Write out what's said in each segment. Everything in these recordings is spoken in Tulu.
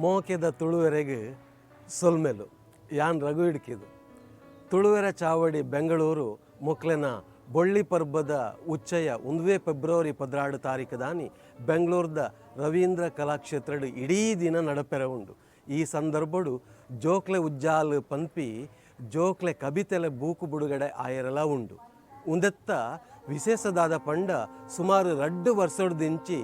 ಮೋಕೆದ ತುಳುವೆರೆಗ್ ಸೊಲ್ಮೆಲು. ಯಾನ್ ರಘು ಇಡ್ಕಿದು. ತುಳುವೆರ ಚಾವಡಿ ಬೆಂಗಳೂರು ಮೊಕ್ಲೆನ ಬೊಳ್ಳಿ ಪರ್ಬದ ಉಚ್ಚಯ ಉಂದುವೇ ಫೆಬ್ರವರಿ 12 ತಾರೀಕುದಾನಿ ಬೆಂಗಳೂರುದ ರವೀಂದ್ರ ಕಲಾಕ್ಷೇತ್ರಡ್ ಇಡೀ ದಿನ ನಡಪೆರೆ ಉಂಡು. ಈ ಸಂದರ್ಭೊಡು ಜೋಕ್ಲೆ ಉಜ್ಜಾಲ್ ಪನ್ಪಿ ಜೋಕ್ಲೆ ಕಬಿತೆಲೆ ಬೂಕು ಬುಡುಗಡೆ ಆಯೆರೆಲಾ ಉಂಡು. ಉಂದೆತ್ತ ವಿಸೇಸ ದಾದ ಪಂಡ ಸುಮಾರು ರಡ್ಡ್ ವರ್ಸೊಡ್ದಿಂಚಿ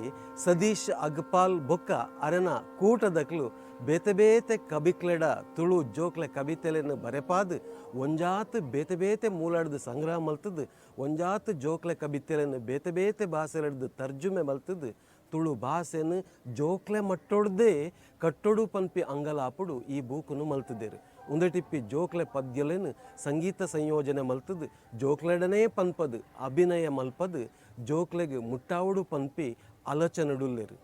ಸತೀಶ್ ಅಗ್ಪಾಲ್ ಬೊಕ್ಕ ಅರೆನ ಕೂಟದಕ್ಲು ಬೇತೆ ಬೇತೆ ಕಬಿಕ್ಲೆಡ ತುಳು ಜೋಕ್ಲೆ ಕಬಿತೆಲೆನ್ ಬರೆಪಾದ್ ಒಂಜಾತ್ ಬೇತೆ ಬೇತೆ ಮೂಲಡ್ದ್ ಸಂಗ್ರಹ ಮಲ್ತ್ದ್ ಒಂಜಾತ್ ಜೋಕ್ಲೆ ಕಬಿತೆಲೆನ್ ಬೇತೆ ಬೇತೆ ಬಾಸೆಲೆಡ್ದ್ ತರ್ಜುಮೆ ಮಲ್ತ್ದ್ ತುಳು ಬಾಸೆನ್ ಜೋಕ್ಲೆ ಮಟ್ಟೊಡ್ದೇ ಕಟ್ಟೊಡು ಪನ್ಪಿ ಅಂಗಲಾಪುಡು ಈ ಬೂಕುನು ಮಲ್ತ್ದೆರ್. ಉಂದೆಟಿಪ್ಪಿ ಜೋಕ್ಲೆ ಪದ್ಯೊಲೆನ್ ಸಂಗೀತ ಸಂಯೋಜನೆ ಮಲ್ತ್ದ್ ಜೋಕ್ಲೆಡನೇ ಪನ್ಪದ್ ಅಭಿನಯ ಮಲ್ಪದ್ ಜೋಕ್ಲೆಗ್ ಮುಟ್ಟಾವೊಡು ಪನ್ಪಿ ಅಲಚನೆಡುಲ್ಲೆರ್.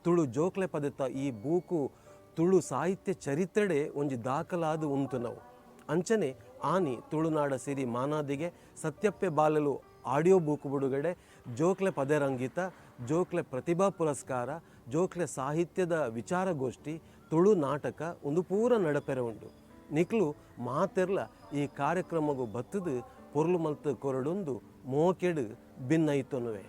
ತುಳು ಜೋಕ್ಲೆ ಪದೆತ ಈ ಬೂಕು ತುಳು ಸಾಹಿತ್ಯ ಚರಿತ್ರೆಡೇ ಒಂಜಿ ದಾಖಲಾದ್ ಉಂತುನವು. ಅಂಚನೆ ಆನಿ ತುಳುನಾಡ ಸಿರಿ ಮಾನಾದಿಗೆ, ಸತ್ಯಪ್ಪೆ ಬಾಲೆಲು ಆಡಿಯೋ ಬೂಕು ಬುಡುಗಡೆ, ಜೋಕ್ಲೆ ಪದೆರಂಗಿತ, ಜೋಕ್ಲೆ ಪ್ರತಿಭಾ ಪುರಸ್ಕಾರ, ಜೋಕ್ಲೆ ಸಾಹಿತ್ಯದ ವಿಚಾರಗೋಷ್ಠಿ, ತುಳು ನಾಟಕ ಉಂದು ಪೂರ ನಡಪೆರೆ ಉಂಡು. ನಿಕ್ಲು ಮಾತೆರ್ಲ ಈ ಕಾರ್ಯಕ್ರಮೊಗು ಬತ್ತ್ದ್ ಪೊರ್ಲು ಮಲ್ತ್ ಕೊರೊಡುಂದು ಮೋಕೆಡ್ ಬಿನ್ನೈತೊನುವೆ.